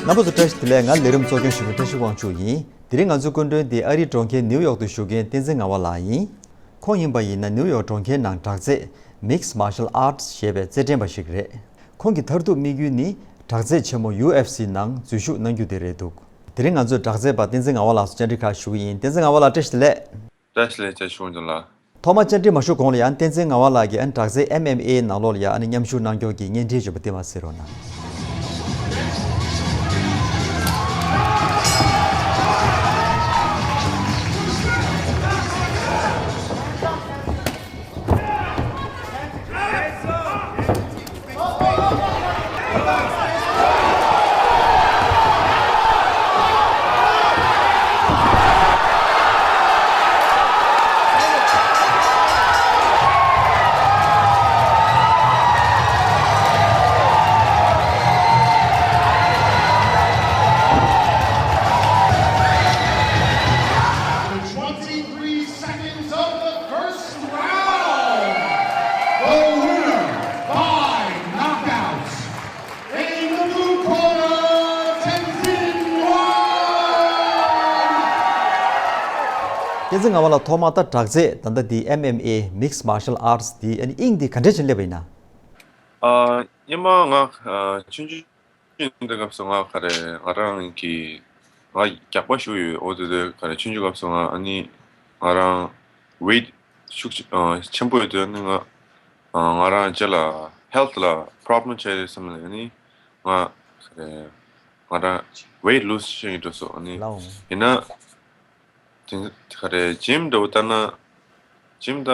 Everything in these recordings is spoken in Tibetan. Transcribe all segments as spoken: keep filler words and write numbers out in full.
རྣམ་པ་ཚོ་བཀྲ་ཤིས་བདེ་ལེགས། ང་ལས་རིམ་གཙོ་སྐྱོང་ཞུ་མཁན་བཀྲ་ཤིས་དབང་ཕྱུག་ཡིན། དེ་རིང་ང་ཚོའི་སྐུ་མགྲོན་དེ་ཨ་རིའི་གྲོང་ཁྱེར་ནིའུ་ཡོག་ཏུ་བཞུགས་མཁན་བསྟན་འཛིན་ངག་དབང་ལགས་ཡིན། ཁོང་ཡིན་པ་ཡིན་ན་ནིའུ་ཡོག་གྲོང་ཁྱེར་ནང་དྲག་རྩལ་Mixed Martial Arts ཞེས་པའི་རྩེད་འགྲན་པ་ཞིག་རེད། ཁོང་གི་མཐར་ཐུག་དམིགས་ཡུལ་ནི་དྲག་རྩལ་ཆེན་མོ་ཡུ་ཨེཕ་སི་ནང་འཛུལ་ཞུགས་གནང་རྒྱུ་དེ་རེད་འདུག་དེ་རིང་ང་ཚོའི་དྲག་རྩལ་པ་བསྟན་འཛིན་ངག་དབང་ལགས་སུ་བཅར་འདྲི་ཁག་ཞུ་གི་ཡིན། བསྟན་འཛིན་ངག་དབང་ལགས་བཀྲ་ཤིས་བདེ་ལེགས། བཀྲ་ཤིས་བདེ་ལེགས། བཀྲ་ཤིས་དབང་ཕྱུག་ལགས། ཐོག་མར་བཅར་འདྲི་མ་ཞུ་གོང་ལ་ཡང་བསྟན་འཛིན་ངག་དབང་ལགས་ཀྱིས་ཨ་ནི་དྲག་རྩལ་ཨེམ་ཨེམ་ཨེ་ནང་ལོགས་ལ་ཡང་ཨ་ནི་མཉམ་ཞུགས་གནང་མཁན་གྱི་བརྙན་འཕྲིན་བརྗོད་པ་དེ་མར་གཟིགས་རོགས་གནང་། Twenty-three seconds of the first round. The winner by knockout. In the blue corner, Tenzin Wang. བསྟན་འཛིན་ངག་དབང་ལགས། ཐོག་མར་ད་དྲག་རྩལ་ད་ལྟ་འདི་ཨེམ་ཨེམ་ཨེ་Mixed Martial Arts འདི་ཨ་ནི་དབྱིངས་འདི་ག་འདྲས་ཅིག་སླེབས་པ་ཡིན་ན། ཨ། སྔོན་མ་ང་ཨ་ཆུང་ཆུང་ཡིན་དུས་སྐབས་སུ་ང་ག་རེ་ང་རང་གི་ང་རྒྱགས་པ་ཞུ་ཡོད། འོ་དེ་དུས་ག་རེ་ཆུང་ཆུང་སྐབས་སུ་ང་ཨ་ནི་ང་རང་weight ཤུགས་ཆེ་ཨ་ཆེན་པོ་ཡོད་དུས་ཨ་ནི་ང་ཨ་ང་རང་རྗེས་ལ་health ལ་problem བྱས་རེད་བསམ་ནས་ཨ་ནི་ང་ག་རེ་ང་རང་weight lose བྱེད་ཀྱི་འགྲོ་སོང་། ཨ་ནི་ལའོ། ཡིན་ན་དེ་ག་རེ་gym འདྲ་བོ་ལྟ་ན་gym ད་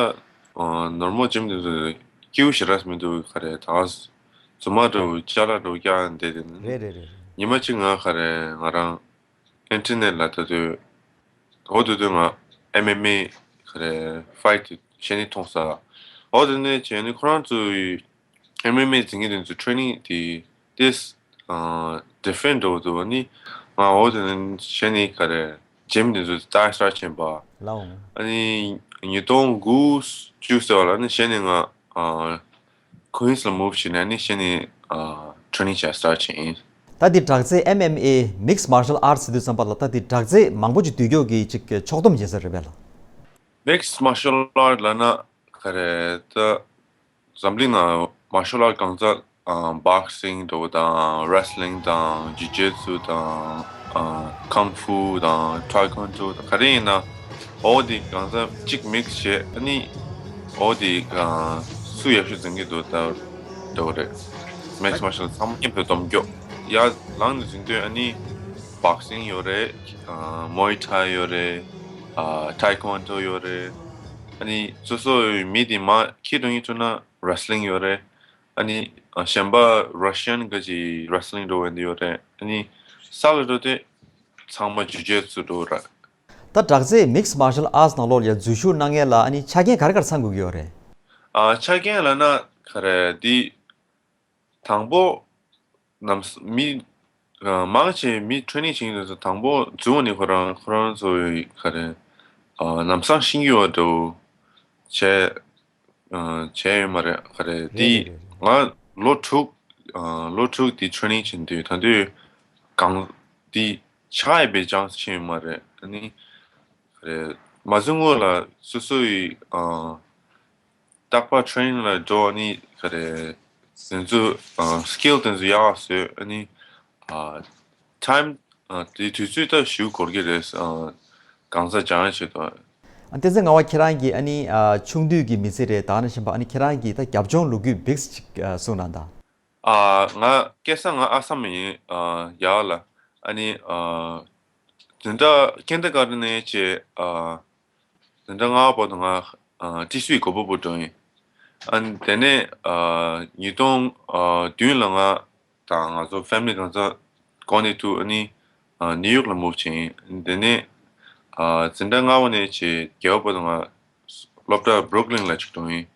ཨ་normal gym དེ་ཚོ་སྐྱིད་པོ་ཞེ་དྲག་མི་འདུག་ག་རེ་ད་རྫུན་མ་འདྲ་བོ་ཅ་ལག་འདྲ་བོ་རྒྱག་བསྡད་དེ་ནི་རེད་རེད་རེད། ཉི་མ་གཅིག་ང་ག་རེ་ང་རང་internet ལ་ལྟ་དུས་འོ་དེ་དུས་ང་ཨེམ་ཨེམ་ཨེ་ག་རེ་fight དེ་བྱས་ནས་མཐོང་ས། འོ་དེ་ནས་བྱས་ནས་ཁོ་རང་ཚོའི་ཨེམ་ཨེམ་ཨེ་འཛིན་མཁན་དེ་ཚོ་training དེ་ཏིས་ཨ་different འགྲོ་འདུག་ནི་ང་འོ་དེ་ནས་བྱས་ནས་ག་རེ་gym དེ་ཚོ་ལྟ་start བྱས་པ། ལའོ། ཨ་ནི་ཉིས་སྟོང་དགུ་བཅུ་ཟེར་བ་ལ་ནི་བྱས་ནས་ང་ཨ་Queens ལ་move བྱས་ནས་ནི་བྱས་ནས་ཨ་training བྱས་start བྱས་ཡིན། ད་འདི་དྲག་རྩལ་ཨེམ་ཨེམ་ཨེ་Mixed Martial Arts ཟེར་དུས་ཙམ་པ་ལ་ད་འདི་དྲག་རྩལ་མང་པོ་ཅིག་འདུས་ཀྱོག་གི་ཅིག་ཕྱོགས་བསྡོམས་བྱེད་ས་རེད་པས་ལ། Mixed Martial Art ལབ་ན་ག་རེ་ད། འཛམ་གླིང་ནང་martial art གང་ཚ་ཨ་boxing འདྲ་བོ་དང་wrestling དང་jiu-jitsu དང་ཨ་kung fu དང་taekwondo དང་ག་རེ་ཡིན་ན་འོ་དེ་གང་ཚ་གཅིག་mix བྱས། ཨ་ནི་འོ་དེ་ག་སུ་ཡག་ཤོས་འཛིན་གྱི་འདུག་ད་འདྲ་བོ་རེད། Mixed Martial ཚང་མ་མཉམ་དུ་སྡོམ་རྒྱོ། ཡར་ལངས་ནས་འཛིན་དུས་ཨ་ནི་boxing ཡོད་རེད། ཨ་Muay Thai ཡོད་རེད། ཨ་taekwondo ཡོད་རེད། ཨ་ནི་སོ་སོའི་མི་དེ་མར་ཁྱེར་འགྲོ་ཡིན་ཐུབ་ན། Wrestling ཡོད་རེད། ཨ་ནི་ཨ་གཞན་པ་Russian ག་ཅིག་wrestling འགྲོ་བའི་འདི་ཡོད་རེད། ཨ་ནི་ས་ལ་འགྲོ་དུས་ཚང་མ་jiu-jitsu འགྲོ་ར། ད་དྲག་རྩལ་Mixed Martial Arts ནང་ལོགས་ལ་ཡ་འཛུལ་ཞུགས་གནང་མཁན་ལ་ཨ་ནི་ཆ་རྐྱེན་ག་རེ་ག་རེ་ཚང་དགོས་ཀྱི་ཡོད་རེད། ཨ་ཆ་རྐྱེན་ལབ་ན་ག་རེ་འདི་དང་པོ་ནམ་མི་ཨ་མང་ཆེ་མི་training བྱེད་མཁན་དེ་ཚོ་དང་པོ་འཛུལ་བ་ནི་ཁོ་རང་ཁོ་རང་ཚོ་ག་རེ་ཨ་ལམ་སང་ཤེས་ཀྱི་ཡོད་འགྲོ་བྱས། ཨ་བྱས་ཡོད་མ་རེད། ག་རེ་རེད་འདི་རེད་རེད་རེད། ང་ལོ་དྲུག་ཨ་ལོ་དྲུག་འདི་training བྱེད་དུས་ད་དུས་གང་འདི་ཆགས་ཡས་པའི་chance ཕྱིན་ཡོད་མ་རེད། ཨ་ནི་ག་རེ་མ་བཟུང་གོང་ལ་སོ་སོ་ཡི་ཨ་རྟག་པར་training ལ་འགྲོ། ཨ་ནི་ག་རེ་དེ་ཚོ་ཨ་skill དེ་ཚོ་ཡག་བཟོས། ཨ་ནི་ཨ་time ཨ་དེ་དུས་ཚོད་ད་ཞུ་དགོས་ཀྱི་རེད། ཨ་གང་ཟག་སྦྱང་ཡ་ཆེད་དུ། ཨ་བསྟན་འཛིན་ངག་དབང་ཁྱེད་རང་གིས་ཨ་ནི་ཨ་ཆུང་དུས་ཀྱི་མི་ཚེ་རེད། ད་ནི་བཞིན་པ་ཨ་ནི་ཁྱེད་རང་གིས་ད་རྒྱབ་ལྗོངས་ལོ་རྒྱུས་བིགས་ཅིག་ཨ་གསུངས་གནང་དང་། ཨ་ང་སྐྱེས་ས་ང་ཨ་སམ་ཡིན། ཨ་ཡག་ལ་ཨ་ནི་ཨ་འཛིན་གྲྭ་ཀེན་ཏར་གྷར་ཌེན་ནས་བྱས་ཨ་འཛིན་གྲྭ་ལྔ་པ་བར་དུ་ང་ཨ་ཏི་སུའི་གོ་པལ་པུར་འགྲོ་ཡིན། ཨ་ནི་དེ་ནས་ཨ་ཉིས་སྟོང་ཨ་བདུན་ལ་ང་དང་ང་ཚོ་family གང་ཚ་གོ་གནས་ཐུག་ཨ་ནི་ཨ་ནིའུ་ཡོག་ལ་move བྱས་ཡིན། དེ་ནས་ཨ་འཛིན་གྲྭ་ལྔ་པ་ནས་བྱས་བརྒྱད་པ་བར་དུ་ང་སློབ་གྲྭ་Brooklyn ལ་ཅིག་འགྲོ་ཡིན།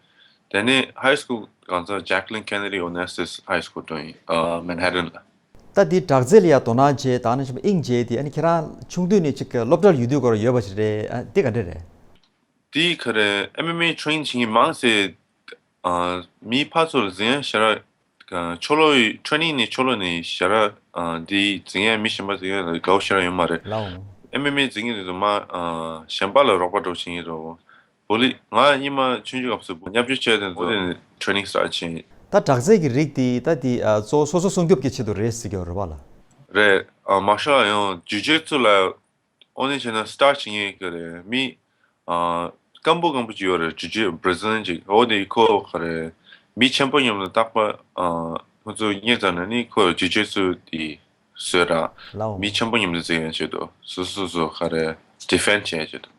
དེ་ནས་high school གང་ཚ་Jacqueline Kennedy Onassis High School འགྲོ་ཡིན། ཨ་Manhattan ལ། ད་འདི་དྲག་རྩལ་ལ་ཡ་དོ་སྣང་བྱས་ད་ནི་བཞིན་པ་དབྱིངས་བྱས་དེ་ཨ་ནི་ཁྱེད་རང་ཆུང་དུས་ནས་ཅིག་སློབ་གྲྭར་ཡོད་དུས་སྐོར་ཡོད་པ་ཞིག་རེད། ཨ་འདི་ག་འདྲ་རེད། དེ་ག་རེ་ཨེམ་ཨེམ་ཨེ་train བྱེད་མཁན་མང་ཟེར། ཨ་མི་ཕར་ཚུར་འཛིན་ཡ་ཞེ་དྲག་ ཨ་ཕྱོགས་ལྷུང་ཡི་ཊེ་ནིང་ནི་ཕྱོགས་ལྷུང་ནི་ཞེ་དྲག་ཨ་འདི་འཛིང་ཡ་མི་གཞན་པ་འཛིང་ཡ་ལ་དགའ་བོ་ཞེ་དྲག་ཡོད་མ་རེད། ལའོ། ཨེམ་ཨེམ་ཨེ་འཛིང་གི་དུས་སུ་མ་ཨ་གཞན་པ་ལ་རོགས་པ་འདྲ་བོ་བྱེད་ཀྱི་རེད། བོ་ལི་ང་སྔོན་མ་ཆུང་ཆུང་སྐབས་སུ་མཉམ་སྤྱོད་བྱས་དེ་ཚོ་དེ་ནི་ཊེ་ནིང་སི་ཊར་ཊི་བྱས། ད་དྲག་རྩལ་གྱི་རིགས་དེ་ད་དེ་ཨ་གཙོ་བོ་སོ་སོ་སྲུང་སྐྱོབ་ཀྱི་ཆེད་དུ་རེད་ཟེར་གྱི་ཡོད་རེད་པ་ལ། རེད། ཨ་མར་ཤལ་ཨར་ཡང་ཇུ་ཇི་ཚུ་ལ་ཨོ་ནི་བྱས་ན་སི་ཊར་ཊི་བྱེད་མཁན་གྱི་རེད། མི་ཨ་སྐམ་པོ་སྐམ་པོ་ཅིག་ཡོད་རེད། ཇུ་ཇི་བྷ་ར་ཛི་ལི་ཡན་ཅིག་འོ་དེ་ཁོ་ག་རེད། མི་ཆེན་པོ་མཉམ་དུ་རྟག་པར་ཨ་ཁོ་ཚོ་གཉེར་ཙམ་ན་ནི་ཁོ་ཇུ་ཇི་ཚུ་དེ་བཟོས་ར། ལའོ། མི་ཆེན་པོ་མཉམ་དུ་འཛིང་ཡ་ཆེད་དུ་སོ་སོ་སོ་ག་རེ་ཌི་ཕེན་ཌི་བྱེད་ཡ་ཆེད་དུ།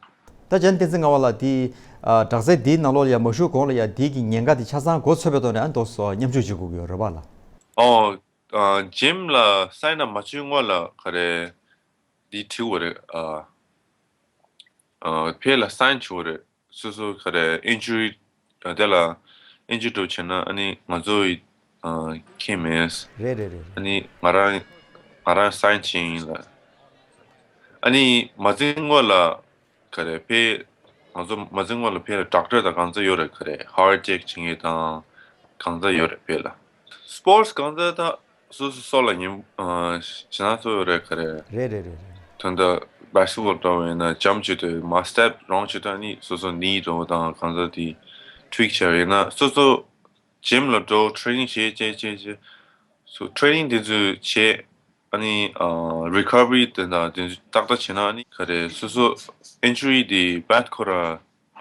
ད་ཅན་བསྟན་འཛིན་ངག་དབང་ལགས་དེ་ཨ་དྲག་རྩལ་འདིའི་ནང་ལོགས་ལ་ཡ་མ་ཞུགས་གོང་ལ་ཡ་དེ་གི་ཉེན་ཁ་དེ་ཆ་ཚང་གོ་ཚོད་པའི་ཐོག་ནས་ཨ་འདུག་སེ་མཉམ་ཞུགས་བྱེད་དགོས་ཀྱི་ཡོད་རེད་པ་ལ། ཨོ། ཨ་ཇིམ་ལ་སའིན་ཨབ་མ་བྱེད་སྔོན་ལ་ག་རེ་འདི་བྲིས་པ་རེད། ཨ་ཨ་ཕར་ལ་སའིན་བྱེད་པ་རེད། སོ་སོ་ག་རེ་ཨིན་ཇུ་རི་ཨ་དེ་ལ་ཨིན་ཇུ་རི་འདྲ་བོ་བྱས་ན་ཨ་ནི་ང་ཚོ་ཡི་ཨ་ཁྱད་མེད། རེད་རེད་རེད། ཨ་ནི་ང་རང་ང་རང་སའིན་བྱེད་ཡིན་ལ། ཨ་ནི་མ་འཛིང་སྔོན་ལ་ག་རེ་ཕར་ང་ཚོ་མ་འཛིང་སྔོན་ལ་ཕར་ལ་ཌོག་ཊར་དང་གང་ཚ་ཡོད་རེད། ག་རེ་ཧར་ཊི་ཅེག་བྱེད་མཁན་དང་གང་ཚ་ཡོད་རེད་ཕར་ལ། སི་པོར་ཊི་གང་ཚ་ད་སོ་སོ་སོ་ལ་ཉིན་ཨ་ཞེ་དྲག་ཚོ་ཡོད་རེད། ག་རེ་རེད་རེད་རེད་རེད། ད་ལྟ་བྷེ་སི་ཀེ་ཊི་བྷོལ་འདྲ་བོ་ཡིན་ན་ཇམ་བྱེད་དུས་མ་སི་ཊེབ་རོང་བྱེད་དུས་ཨ་ནི་སོ་སོ་ནི་འདྲ་བོ་དང་གང་ཚ་དེ་ཊུ་ཝིག་བྱས་པ་ཡིན་ན་སོ་སོ་ཇིམ་ལ་འགྲོ་ཊེ་ནིང་བྱེད་བྱེད་བྱེད་བྱེད། སོ་ཊེ་ནིང་དེ་ཚོ་བྱེད། ཨ་ནི་ཨ་རི་ཁ་བ་རི་དེ་འདྲ་དེ་ཚོ་ཏག་ཏག་བྱེད་ན་ཨ་ནི་ག་རེ་སོ་སོ་ཨིན་ཇུ་རི་དེ་བྷད་ཁོ་ར་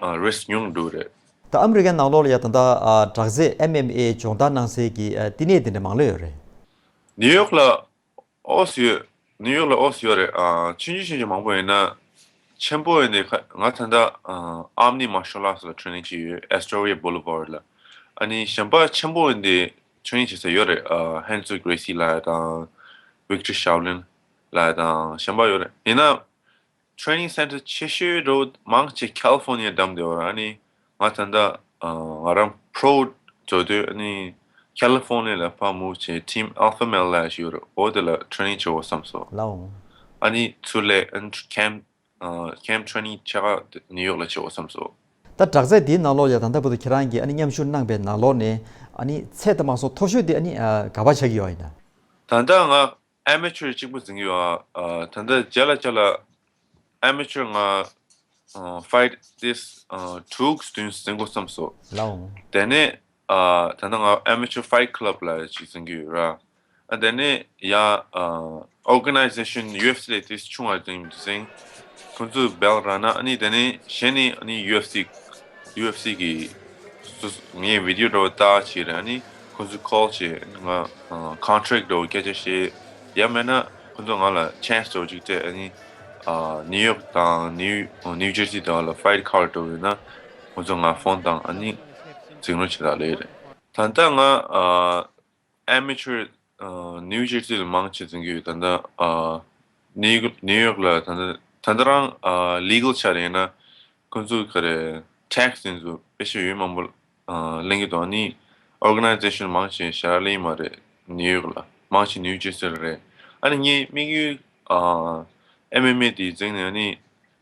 ཨ་རིསྐ་ཉུང་འགྲོ་རེད། ད་ཨ་མི་རི་ཀའི་ནང་ལོགས་ལ་ཡ་ད་ལྟ་ཨ་དྲག་རྩལ་ཨེམ་ཨེམ་ཨེ་སྦྱོང་བརྡར་གནང་སའི་གི་ཨ་བསྟི་གནས་དེ་འདྲ་མང་ལོས་ཡོད་རེད། ནིའུ་ཡོག་ལ་ཨོ་སི་ཡོད། ནིའུ་ཡོག་ལ་ཨོ་སི་ཡོད་རེད། ཨ་ཆུང་ཆུང་ཆུང་ཆུང་མང་པོ་ཡིན་ན་ཆེན་པོ་ཡིན་དེ་ཁ་ང་ད་ལྟ་ཨ་ཨོམ་ནི་མར་ཤལ་ཨར་ཊི་ལ་ཊེ་ནིང་བྱེད་ཡོད། Astoria Boulevard ལ། ཨ་ནི་གཞན་པ་ཆེན་པོ་ཡིན་དེ་ཊེ་ནིང་བྱེད་ས་ཡོད་རེད། ཨ་ཧན་སོ་གྷེ་སི་ལགས་དང་ཝིག་ཊར་ཤའོ་ལིན་ལགས་དང་གཞན་པ་ཡོད་རེད། ཡིན་ན་ཊེ་ནིང་སེན་ཊར་ཆེ་ཤོས་འདྲ་བོ་མང་ཆེ་ཁ་ལི་ཧྥོར་ནི་ཡ་བདམས་བསྡད་ཡོད་རེད། ཨ་ནི་ང་ད་ལྟ་ཨ་ང་རང་པོ་རོ་འགྲོ་དུས་ཨ་ནི་ཁ་ལི་ཧྥོར་ནི་ལ་ཕར་མུ་བྱས་ཊིམ་ཨལ་ཕ་མེལ་ལ་ཞིག་ཡོད་རེད། འོ་དེ་ལ་ཊེ་ནིང་བྱེད་དགོས་བསམ་སོང་། ལའོ། ཨ་ནི་ཚུར་ལ་ཨ་ནི་ཁེམ་ཨ་ཁེམ་ཊེ་ནིང་ཆ་ག་ནིའུ་ཡོག་ལ་བྱེད་དགོས་བསམ་སོང་། ད་དྲག་རྩལ་འདིའི་ནང་ལོགས་ལ་ད་ལྟ་བར་དུ་ཁྱེད་རང་གིས་ཨ་ནི་མཉམ་ཞུགས་གནང་པའི་ནང་ལོགས་ནས་ཨ་ནི་ཚད་དུ་མ་སོང་མཐོ་ཤོས་དེ་ཨ་ནི་ཨ་ག་པར་ཆགས་ཀྱི་ཡོད་ཡིན་ན། ད་ལྟ་ང་ཨེ་མེ་ཅར་གཅིག་པུ་འཛིང་གི་ཡོད། ཨ་ད་ལྟ་རྗེས་ལ་རྗེས་ལ་ཨེ་མེ་ཅར་ང་ཨ་ཕའིཊ་དེ་ཨ་དྲུག་བདུན་འཛིང་དགོས་བསམ་སོང་། ལའོ། དེ་ནས་ཨ་ད་ལྟ་ང་ཨེ་མེ་ཅར་ཕའིཊ་ཁི་ལབ་ལ་ཅིག་འཛིང་གི་ཡོད་ར། ཨ་དེ་ནས་ཡ་ཨ་ཨོར་ག་ནའི་ཛེ་ཤན་ཡུ་ཨེཕ་སི་ལས་དེ་ཆུང་བ་འཛིང་འཛིང་། ཁོང་ཚོས་བེལ་རག་ན་ཨ་ནི་དེ་ནས་གཞན་ནས་ཨ་ནི་ཡུ་ཨེཕ་སི་ཡུ་ཨེཕ་སི་གི་སུ་ངའི་བི་ཌིའོ་འདྲ་བོ་ལྟ་བྱས་རེད། ཨ་ནི་ཁོང་ཚོས་ཁོལ་བྱས་ང་ཨ་ཀོན་ཊེག་འདྲ་བོ་སྐད་ཆ་བཤད། ཡང་མེད་ན་ཁོང་ཚོས་ང་ལ་ཆན་སི་འདྲ་བོ་ཅིག་སྤྲད། ཨ་ནི་ཨ་ནིའུ་ཡོག་དང་ནིའུ་ནིའུ་ཇར་སི་དང་ལ་ཕའིཊ་ཁ་ལ་འདྲ་བོ་ཡོད་ན་ཁོང་ཚོས་ང་ཕོན་བཏང་ཨ་ནི་འཛིང་རོགས་བྱེད་ད་ལེ་རེད། ད་ལྟ་ང་ཨ་ཨེ་མེ་ཅར་ཨ་ནིའུ་ཇར་སི་ལ་མང་ཆེ་འཛིང་གི་ཡོད། ད་ལྟ་ཨ་ནིའུ་ནིའུ་ཡོག་ལ་ད་ལྟ་ད་ལྟ་རང་ཨ་ལི་གལ་ཆ་རེད་ན་ཁོང་ཚོ་ག་རེ་ཊེག་སི་དེ་ཚོ་དཔེ་ཤ་ཡོད་མང་པོ་ཨ་ལེན་གི་འདུག་ཨ་ནི་ཨོར་ག་ནའི་ཛེ་ཤན་མང་ཆེ་ཞར་ལེན་མ་རེད། ནིའུ་ཡོག་ལ་མང་ཆེ་ནིའུ་ཇར་སི་ལ་རེད། ཨ་ནི་ངའི་དམིགས་ཡུལ་ཨ་ཨེམ་ཨེམ་ཨེ་དེ་འཛིང་ནས་ཨ་ནི་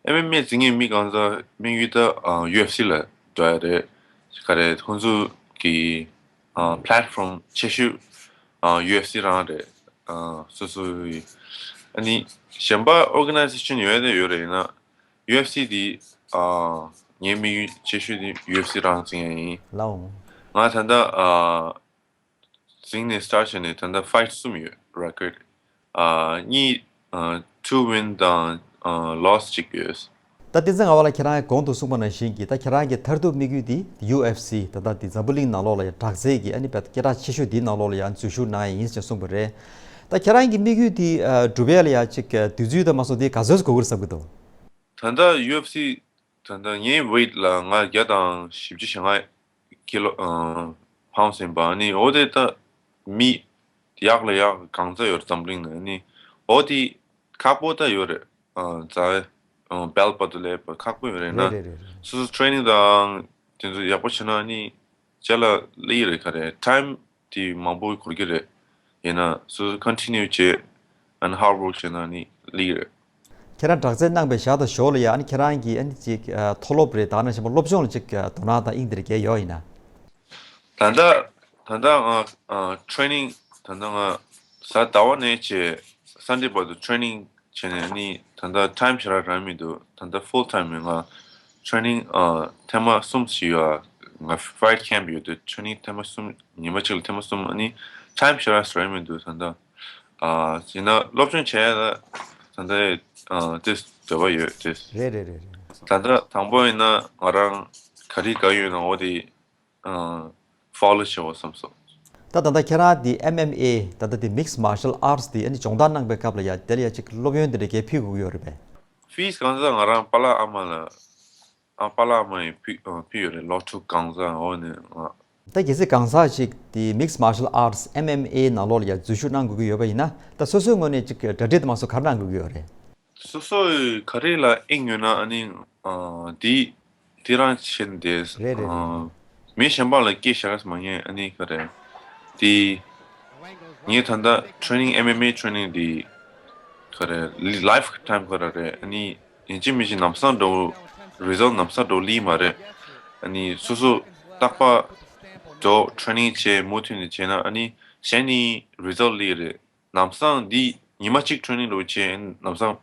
ཨེམ་ཨེམ་ཨེ་འཛིང་མཁན་མི་གང་ཟག་དམིགས་ཡུལ་ད་ཨ་ཡུ་ཨེཕ་སི་ལ་འགྲོ་ཡ་རེད། ག་རེ་ཁོང་ཚོ་གི་ཨ་པི་ལེཊ་ཕོམ་ཆེ་ཤོས་ཨ་ཡུ་ཨེཕ་སི་རང་རེད། ཨ་སོ་སོའི་ཨ་ནི་གཞན་པ་ཨོར་ག་ནའི་ཛེ་ཤན་ཡོད་དེ་ཡོད་རེད། ཡིན་ན་ཡུ་ཨེཕ་སི་དེ་ཨ་ངའི་དམིགས་ཡུལ་ཆེ་ཤོས་དེ་ཡུ་ཨེཕ་སི་རང་འཛིང་ཡ་ཡིན། ལའོ། ང་ད་ལྟ་ཨ་འཛིང་ནས་སི་ཊར་ཊི་བྱས་ནས་ད་ལྟ་ཕའིཊ་གསུམ་ཡོད། རེ་ཀོར་ཌི་ཨ་གཉིས་ཨ་ཊུ་ཝིན་དང་ཨ་ལོ་སི་གཅིག་ཡོད། ད་བསྟན་འཛིན་ངག་དབང་ལགས་ཁྱེད་རང་གིས་གོང་དུ་གསུངས་པ་ནང་བཞིན་གྱི་ད་ཁྱེད་རང་གི་མཐར་ཐུག་དམིགས་ཡུལ་དེ་ཡུ་ཨེཕ་སི་ད་ལྟ་དེ་འཛམ་བུ་གླིང་ནང་ལོགས་ལ་ཡང་དྲག་རྩལ་གྱི་ཨ་ནི་དཔེ་སྐད་གྲགས་ཆེ་ཤོས་དེའི་ནང་ལོགས་ལ་ཡང་འཛུལ་ཞུགས་གནང་ཡ་ཡིན་ཞེས་གསུངས་པ་རེད། ད་ཁྱེད་རང་གི་དམིགས་ཡུལ་དེ་ཨ་འགྲུབ་ཡ་ལ་ཡང་ཅིག་ཨ་དུས་ཚོད་དང་མ་སོང་དེ་ག་ཚོད་འགོར་གྱི་རེད་བསམ་གྱི་འདུག་ད་ལྟ་ཡུ་ཨེཕ་སི་ད་ལྟ་ངའི་ཝེ་ཊི་ལ་ང་བརྒྱ་དང་བཞི་བཅུ་ཞེ་ལྔ་ཀི་ལོ་ཨ་པའུན་ཌི་ཡིན་པ། ཨ་ནི་འོ་དེ་ད་མི་ཡག་ལ་ཡག་གང་ཚ་ཡོད་རེད་འཛམ་གླིང་ནང་། ཨ་ནི་འོ་དེ་ཁག་པོ་ད་ཡོད་རེད། ཨ་རྩ་བའི་ཨ་བེལ་བར་དུ་སླེབས་པ་ཁག་པོ་ཡོད་རེད་ན། རེད་རེད་རེད་རེད། སོ་སོ་ཊེ་ནིང་དང་དེ་ཚོ་ཡག་པོ་བྱས་ན་ཨ་ནི་རྗེས་ལ་སླེབས་ཀྱི་རེད། ག་རེ་ཊའིམ་དེ་མང་པོ་འགོར་གྱི་རེད། ཡིན་ན་སོ་སོ་ཀོན་ཊི་ནིའུ་བྱེད་ཨ་ནི་ཧར་ཌི་ཝོརྐ་བྱས་ན་ཨ་ནི་སླེབས་ཀྱི་རེད། ཁྱེད་རང་དྲག་རྩལ་གནང་པའི་ཞག་དང་ཞོར་ལ་ཡ་ཨ་ནི་ཁྱེད་རང་གི་ཨ་ནི་ཅིག་ཨ་མཐོ་སློབ་རེད་ད་ནང་བཞིན་པ་སློབ་སྦྱོང་ལ་ཅིག་ཨ་དོ་སྣང་དང་དབྱིངས་དེ་རེ་གས་ཡོད་ཡིན་ན། ད་ལྟ་ ད་ལྟ་ང་ཨ་ཊེ་རེ་ནིང་ད་ལྟ་ང་གཟའ་ཟླ་བ་ནས་བྱས་སན་ཌེ་བར་དུ་ཊེ་རེ་ནིང་བྱས་ནས་ནི་ད་ལྟ་ཊའིམ་ཞེ་དྲག་རག་མི་འདུག་ད་ལྟ་ཕུལ་ཊའིམ་ནས་ང་ཊེ་རེ་ནིང་ཨ་ཐེངས་མ་གསུམ་ཞིག་ཡོད། ང་ཕའི་ཊི་ཁེམ་པ་ཡོད་དུས་ཊེ་རེ་ནིང་ཐེངས་མ་གསུམ། ཉི་མ་གཅིག་ལ་ཐེངས་མ་གསུམ། ཨ་ནི་ཊའིམ་ཞེ་དྲག་རག་མི་འདུག་ད་ལྟ། ཨ་ཡིན་ན་སློབ་སྦྱོང་བྱས་ཡ་ད་ད་ལྟ་ཨ་ཏོག་ཙམ་འདོད་པ་ཡོད་ཏོག་ཙམ། རེད་རེད་རེད་རེད། ད་ལྟ་དང་པོ་ཡིན་ན་ང་རང་ག་རེ་དགའ་ཡོད་ན་འོ་དེ་ཨ་ཕོ་ལོ་བྱེད་དགོས་བསམ་སོང་། ད་ད་ལྟ་ཁྱེད་རང་དེ་ཨེམ་ཨེམ་ཨེ་ད་ལྟ་དེ་མིག་སི་མར་ཤལ་ཨར་ཊི་དེ་ཨ་ནི་སྦྱོང་བརྡར་གནང་པའི་སྐབས་ལ་ཡ་དེ་ལ་ཡ་ཅིག་སློབ་ཡོན་དེ་འདྲ་གས་ཕུལ་དགོས་ཀྱི་ཡོད་རེད་པས། ཕིས་གང་ཟག་ང་རང་པཱ་ལགས་ཨ་མ་ལ་ཨ་པཱ་ལགས་ཨ་མ་ཡིས་ཕུལ་ཨ་ཕུལ་ཡོད་རེད། སློབ་ཕྲུག་གང་ཟག་འོ་ནས་ང་། ད་གལ་སྲིད་གང་ཟག་ཅིག་དེ་མིག་སི་མར་ཤལ་ཨར་ཊི་ཨེམ་ཨེམ་ཨེ་ནང་ལོགས་ལ་ཡ་འཛུལ་ཞུགས་གནང་དགོས་ཀྱི་ཡོད་པ་ཡིན་ན་ད་སོ་སོའི་ངོས་ནས་ཅིག་གྲ་སྒྲིག་དེ་མ་སོགས་ག་རེ་གནང་དགོས་ཀྱི་ཡོད་རེད། སོ་སོའི་ག་རེ་ལ་དབྱིངས་ཡོད་ན་ཨ་ནི་ཨ་དེ་དེ་རང་བྱེད་བསྡད། རེད་རེད་རེད། ཨ་མི་གཞན་པ་ལ་སྐད་བཤད་མ་ཉན། ཨ་ནི་ག་རེ་དེ་ངས་ད་ལྟ་ཊེ་རེ་ནིང་ཨེམ་ཨེམ་ཨེ་ཊེ་རེ་ནིང་དེ་ག་རེ་ལའིཕ་ཊའིམ་ག་རེ་རེད། ཨ་ནི་ཡིན་གཅིག་མིན་གཅིག་ལམ་སང་འགྲོ་རི་ཛལ་ལམ་སང་འགྲོ་ལི་མ་རེད། ཨ་ནི་སོ་སོ་རྟག་པར་འགྲོ་ཊེ་རེ་ནིང་བྱས་མུ་མཐུད་ནས་བྱས་ན་ཨ་ནི་གཞན་ནི་རི་ཛལ་ལི་རེད། ལམ་སང་འདི་ཉི་མ་གཅིག་ཊེ་རེ་ནིང་འགྲོ་བྱས་ལམ་སང་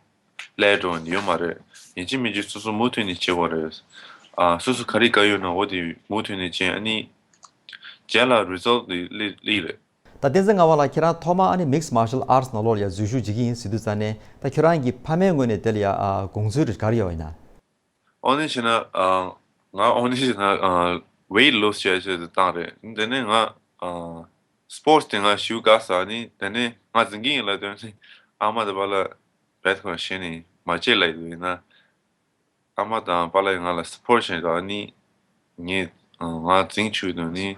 ལས་འགྲོ་ཡོད་མ་རེད། ཡིན་གཅིག་མིན་གཅིག་སོ་སོ་མུ་མཐུད་ནས་བྱེད་དགོས་རེད། ཨ་སོ་སོ་ག་རེ་དགའ་ཡོད་ན་འོ་དེ་མུ་མཐུད་ནས་བྱས། ཨ་ནི་རྗེས་ལ་རི་ཛལ་འདི་སླེབས་སླེབས་རེད། ད་བསྟན་འཛིན་ངག་དབང་ལགས་ཁྱེད་རང་ཐོག་མ་ཨ་ནི་མིག་སི་མར་ཤལ་ཨར་ཊི་ནང་ལོགས་ལ་ཡ་འཛུལ་ཞུགས་བྱེད་ཀྱི་ཡིན་ཟེར་དུས་ཙང་ནས་ད་ཁྱོད་རང་གི་ཕ་མའི་ངོས་ནས་དེ་ལ་ཡ་ཨ་དགོངས་ཚུལ་རེ་ག་རེ་ཡོད་ཡིན་ན། ཨོ་ནི་བྱས་ན་ཨ་ང་ཨོ་ནི་བྱས་ན་ཨ་ཝེ་ཊི་ལུ་སི་བྱས་བྱས་ཏེ་བཏང་རེད། དེ་ནས་ང་ཨ་སི་པོར་ཊི་དེ་ང་ཞེ་དྲག་དགའ་ས་ནི་དེ་ནས་ང་འཛིན་གྱི་ཡིན་ལབ་དུས་ནི་ཨ་མ་དང་པཱ་ལགས་བེད་ཁོ་ཤེས་ནི་མ་བྱེད་ལབ་ཡོད་ཡིན་ན། ཨ་མ་དང་པཱ་ལགས་ང་ལ་སི་པོར་ཊི་བྱས་ཏེ་ནི་ངས་ང་འཛིང་བཅུག་དུས་ནི་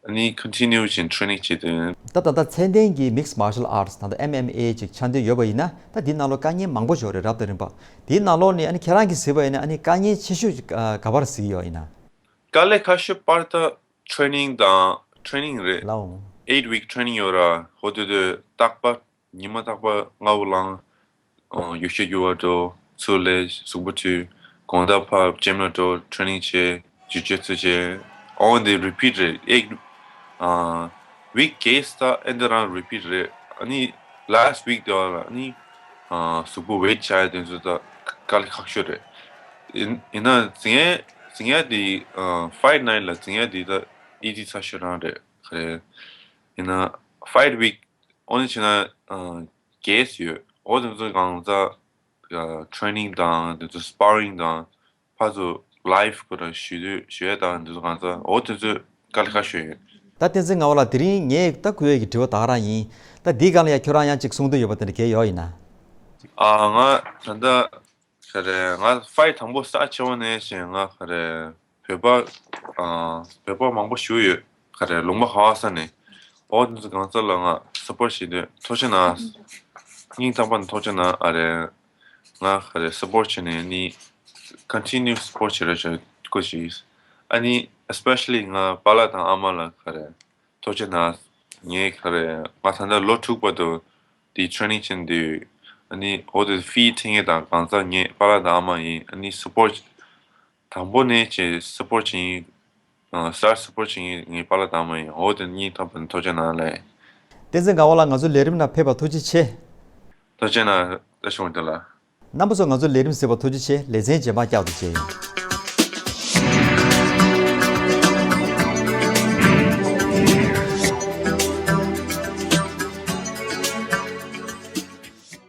ནི་ཀོན་ཊི་ནིའུ་བྱས་ཊེ་རེ་ནིང་བྱེད་དུས། ད་ད་ལྟ་ཚད་ལྡན་གྱི་མིག་སི་མར་ཤལ་ཨར་ཊི་ད་ལྟ་ཨེམ་ཨེམ་ཨེ་ཅིག་ཆ་འདོད་ཡོད་པ་ཡིན་ན་ད་འདིའི་ནང་ལོགས་དཀའ་ངལ་མང་པོ་ཞིག་ཡོད་རེད། རབ་དང་རིམ་པ་འདིའི་ནང་ལོགས་ནས་ཨ་ནི་ཁྱེད་རང་གིས་གཟིགས་པ་ཡིན་ན་ཨ་ནི་དཀའ་ངལ་ཆེ་ཤོས་ཅིག་ག་པར་གཟིགས་ཡོད་ཡིན་ན། དཀའ་ལས་ཁག་ཤོས་པར་ད་ཊེ་རེ་ནིང་དང་ཊེ་རེ་ནིང་རེད། ལའོ། ཨེ་ཊི་ཝིག་ཊེ་རེ་ནིང་ཡོད་ར། ཧོ་དུ་དུ་རྟག་པ་ཉི་མ་རྟག་པ་སྔ་པོ་ལངས། ཨོ་ཡོ་ག་རྒྱུག་པ་འགྲོ། ཚུར་སླེབས། གཟུགས་པོ་འཐུས། དགོང་དག་ཕར་ཇིམ་ལ་འགྲོ། ཊེ་རེ་ནིང་བྱེད། ཇུ་ཇི་ཚུ་བྱེད། ཨོ་འདི་རི་པིཊ་རེད། ཨེ་ཨ་ཝིག་གེ་སི་ད་ཨེ་འདི་རང་རི་པིཊ་རེད། ཨ་ནི་ལ་སི་ཊི་ཝིག་དེ་བ་ལ་ཨ་ནི་ཨ་གཟུགས་པོ་ཝེ་ཊི་བྱ་ཡ་དེ་ཚོ་ད་དཀའ་ལས་ཁག་ཤོས་རེད། ཡིན་ཡིན་ན་འཛིང་ཡ་འཛིང་ཡ་དེ་ཨ་ཕའིཊ་ནའིཊ་ལ་འཛིང་ཡ་དེ་ད་ཨི་ཛི་ཚ་ཤོས་རང་རེད། ག་རེ་ཡིན་ན་ཕའིཊ་ཝིག་ཨོ་ནི་བྱས་ན་ཨ་གེ་སི་ཡོད། ཨོ་དེ་ཚོ་གང་ཟག་ཨ་ཊེ་རེ་ནིང་དང་དེ་ཚོ་སི་པ་རིང་དང་ཕར་ཚུར་ལའིབ་ཁོ་རང་ཞུ་དུས་ཞུ་ཡས་དང་དེ་ཚོ་གང་ཟག་ཨོ་དེ་ཚོ་དཀའ་ལས་ཁག་ཤོས་ཡོད། ད་བསྟན་འཛིན་ངག་དབང་ལགས། དེ་རིང་ངས་ད་གུས་ཡས་ཀྱི་དྲི་བ་ད་ག་རང་ཡིན། ད་འདིའི་སྒང་ལ་ཡ་ཁྱོད་རང་ཡང་ཅིག་གསུང་འདོད་ཡོད་པ་དེ་འདྲ་གས་ཡོད་ཡིན་ན། ཨ་ང་ད་ལྟ་ག་རེ་ང་ཕའིཊ་དང་པོ་སྟར་ཊི་བྱས་པ་ནས་བྱས་ང་ག་རེ་བོད་པ་ཨ་བོད་པ་མང་པོ་ཞིག་ཡོད། ག་རེ་ལུང་པ་ག་པ་ས་ནས་ཨོ་དེ་ཚོ་གང་ཟག་ལ་ང་སི་པོར་ཊི་བྱེད་འདོད། ཐུགས་རྗེ་གནང་། སྙིང་ཐག་པ་ནས་ཐུགས་རྗེ་གནང་། ཨ་རེ་ང་ག་རེ་སི་པོར་ཊི་བྱས་ནས་ནི་ཀོན་ཊི་ནིའུ་སི་པོར་ཊི་བྱེད་རོགས་བྱེད་དགོས་ཞིག་ཨ་ནི་ཨེ་སི་པེ་ཤ་ལི་ང་པཱ་ལགས་དང་ཨ་མ་ལ་ག་རེ་ཐུགས་རྗེ་གནང་། ངས་ག་རེ་ང་ད་ལྟ་ལོ་དྲུག་བར་དུ་དེ་ཊེ་རེ་ནིང་བྱས་འདུག་ཨ་ནི་ཨོ་དེ་ཕི་ཁྲིད་མཁན་དང་གང་ཟག་ངའི་པཱ་ལགས་དང་ཨ་མ་ཡིན། ཨ་ནི་སི་པོར་ཊི་དང་པོ་ནས་བྱས་སི་པོར་ཊི་བྱེད་མཁན་ཨ་སི་ཊར་སི་པོར་ཊི་བྱེད་མཁན་ངའི་པཱ་ལགས་དང་ཨ་མ་ཡིན། ཨོ་དེ་སྙིང་ཐག་པ་ནས་ཐུགས་རྗེ་གནང་ལགས། བསྟན་འཛིན་ངག་དབང་ལགས། ང་ཚོའི་ལས་རིམ་ནང་ཕེབས་པར་ཐུགས་རྗེ་ཆེ། ཐུགས་རྗེ་གནང་། བཀྲ་ཤིས་བདེ་ལེགས། རྣམ་པ་ཚོ་ང་ཚོའི་ལས་རིམ་གཟིགས་པར་ཐུགས་རྗེ་ཆེ། ལེ་ཚན་རྗེས་མ་བསྐྱར་དུ་མཇལ་ཡོང་།